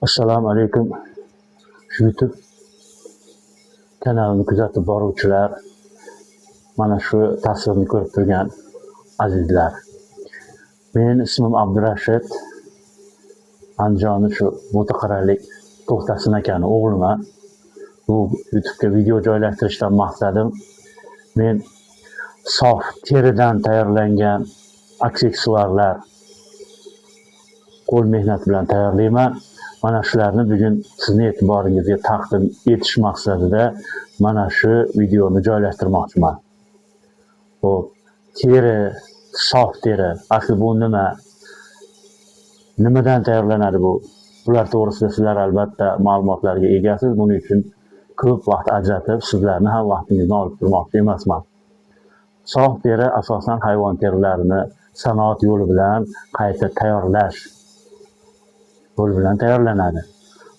Assalomu alaykum. Shu YouTube kanalini kuzatib boruvchilar, mana shu tasvirni ko'rib turgan azizlar. Mening ismim Abdurashid. Andijonni shu Bo'taqaralik To'xtasin akani o'g'liman. Bu YouTube'ga video joylashtirishdan maqsadim men sof teridan tayyorlangan aksessuarlar qo'l mehnati bilan tayyorlayman. Mana shularni bugun sizni e'tiboringizga taqdim etish maqsadida mana shu videoni joylashtirmoqchiman. Xo'p, teri, sof teri, asli bu nima? Nimadan tayyorlanadi bu? Bular to'g'risida sizlar albatta ma'lumotlarga egasiz. Buning uchun ko'p vaqt ajratib, sizlarni ham vaqtingizni olib turmoqchi emasman. Sof teri asosan hayvon terilarini sanoat yo'li bilan qayta tayyorlash yo'li bilan tayyorlanadi.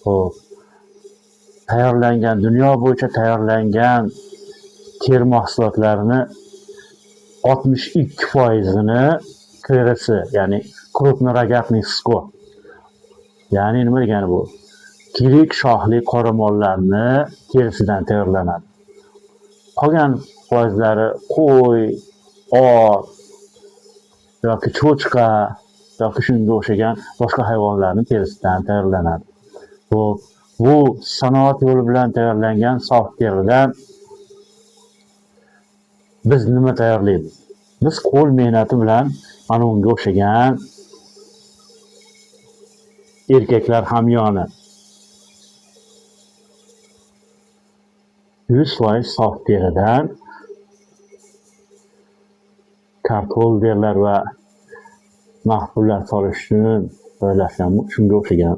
Xo'p, tayyorlangan, dunyo bo'yicha tayyorlangan teri mahsulotlarini 62%ini KRS, ya'ni крупнорогатный скот. Ya'ni nima degani bu? Kirik shoxli qoramollarni terisidan tayyorlanadi. Qolgan foizlari qo'y, ot yoki cho'chqa yoki shunga o'xshagan boshqa hayvonlarning terisidan tayyorlanadi. Xo'p, bu sanoat yo'li bilan tayyorlangan sof teridan biz nima tayyorlaymiz? Biz qo'l mehnati bilan mana unga o'xshagan erkaklar hamyoni 100% sof teridan kart holderlar va naqd pullar solish uchun joylashgan shunga o'xshagan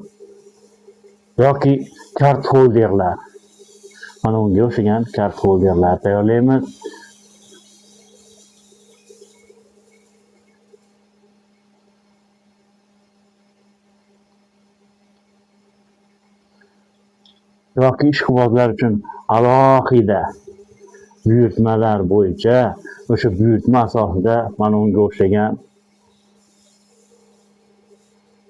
yoki kart holderlar, mana unga o'xshagan kart holderlar tayyorlaymiz. Yoki ishqibozlar uchun alohida buyurtmalar bo'yicha o'sha buyurtma asosida mana unga o'xshagan,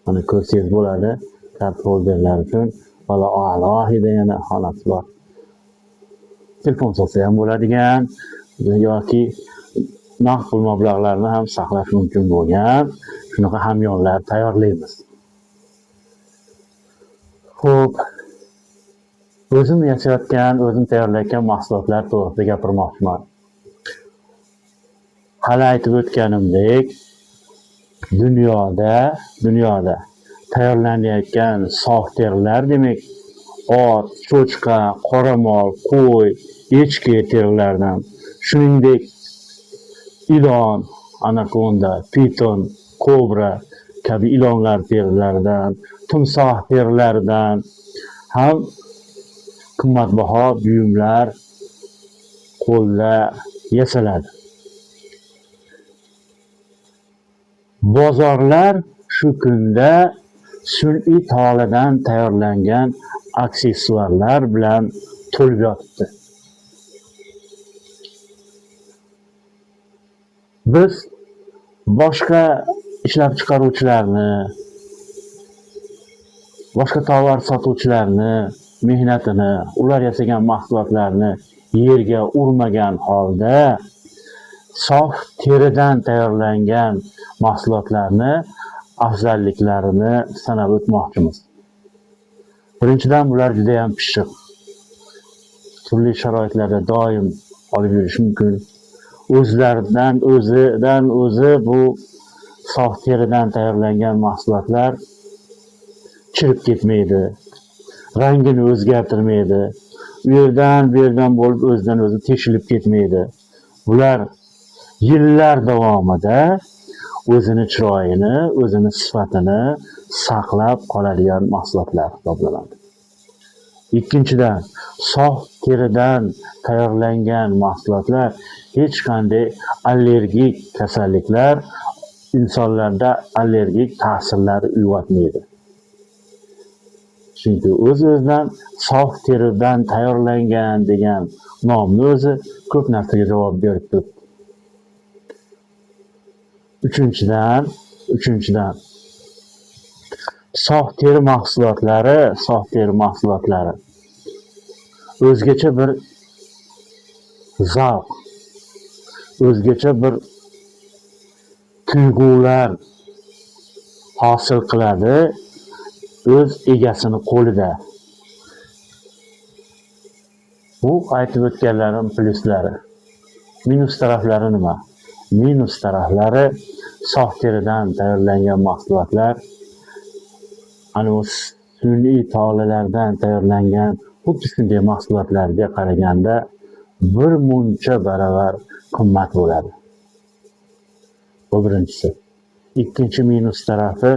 mana ko'rsangiz bo'ladi, kart holderlar uchun alohida yana xonasi bor. Telefon solsa ham bo'ladigan yoki naqd pul mablag'larini ham saqlash mumkin bo'lgan shunaqa hamyonlar tayyorlaymiz. Xo'p, o'zim yasayotgan, o'zim tayyorlayotgan mahsulotlar to'g'risida gapirmoqchiman. Hali aytib o'tganimdek, dunyoda tayyorlanayotgan sof terilar, demak, ot, cho'chqa, qoramol, qo'y, echki terilaridan, shuningdek ilon, anakonda, piton, kobra kabi ilonlar terilaridan, timsoh terilaridan ham qimmatbaho buyumlar qo'lda yasaladi. Bozorlar shu kunda sun'iy toladan tayyorlangan aksessuarlar bilan to'lib yotibdi. Biz boshqa ishlab chiqaruvchilarni, boshqa tovar sotuvchilarni mehnatini, ular yasagan mahsulotlarni yerga urmagan holda sof teridan tayyorlangan mahsulotlarni afzalliklarini sanab o'tmoqchimiz. Birinchidan, bular juda ham pishiq. Turli sharoitlarda doim olib yurish mumkin. O'zidan o'zi bu sof teridan tayyorlangan mahsulotlar chirib ketmaydi, rangini o'zgartirmaydi, u yerdan bu yerdan bo'lib o'zidan o'zi teshilib ketmaydi. Bular yillar davomida o'zini chiroyini, o'zini sifatini saqlab qoladigan mahsulotlar hisoblanadi. Ikkinchidan, sof teridan tayyorlangan mahsulotlar hech qanday allergik kasalliklar, insonlarda allergik ta'sirlar uyg'otmaydi. Chunki o'z-o'zidan sof teridan tayyorlangan degan nomni o'zi ko'p narsaga javob berib turibdi. Uchinchidan, Sof teri mahsulotlari o'zgacha bir zavq, o'zgacha bir tuyg'ular hosil qiladi o'z egasini qo'lida. Bu aytib o'tganlarim plyuslari. Minus taraflari nima? Minus taraflari, sof teridan tayyorlangan mahsulotlar ana u sun'iy tolalardan tayyorlangan xuddi shunday mahsulotlarga qaraganda bir muncha baravar qimmat bo'ladi. Bu birinchisi. Ikkinchi minus tarafi,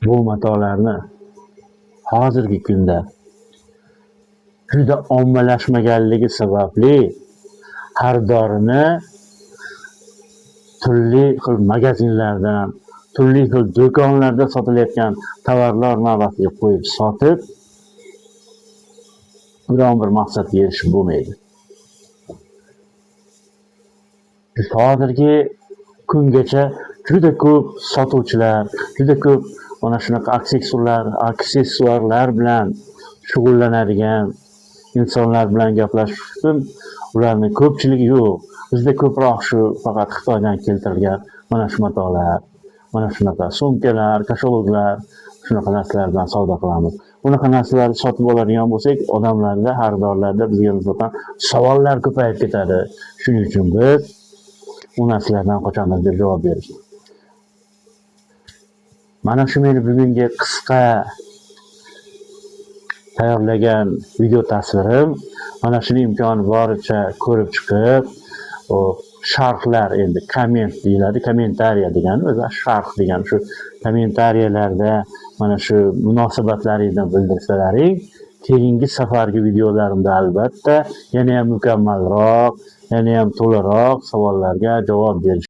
bu matolarni hozirgi kunda juda ommalashmaganligi sababli xaridorini turli xil magazinlardan, turli xil do'konlarda sotilayotgan tovarlar navbatiga qo'yib sotib, biron bir maqsadga erishib bo'lmaydi. Hozirgi kungacha juda ko'p sotuvchilar, juda ko'p mana shunaqa aksessuarlar bilan shug'ullanadigan insonlar bilan gaplashib chiqdim. Ularning ko'pchiligi yo'q. Bizda ko'proq shu faqat Xitoydan keltirilgan mana shu matolar, mana shunaqa sumkalar, kashologlar, shunaqa narsalar bilan savdo qilamiz. Bunaqa narsalarni sotib oladigan bo'lsak, odamlarda, xaridorlarda bizga nisbatan savollar ko'payib ketadi. Shuning uchun biz u narsalardan qochamiz deb javob berishdi. Mana shu meni bugungi qisqa tayyorlagan video tasvirim. Mana shuni imkoni boricha ko'rib chiqib, o sharhlar, endi komment deyiladi, kommentariya degani o'zi sharh degani, shu kommentariyalarda mana shu munosabatlaringizni bildirsalaring, keyingi safargi videolarimda albatta yana ham mukammalroq, yana ham to'laroq savollarga javob berish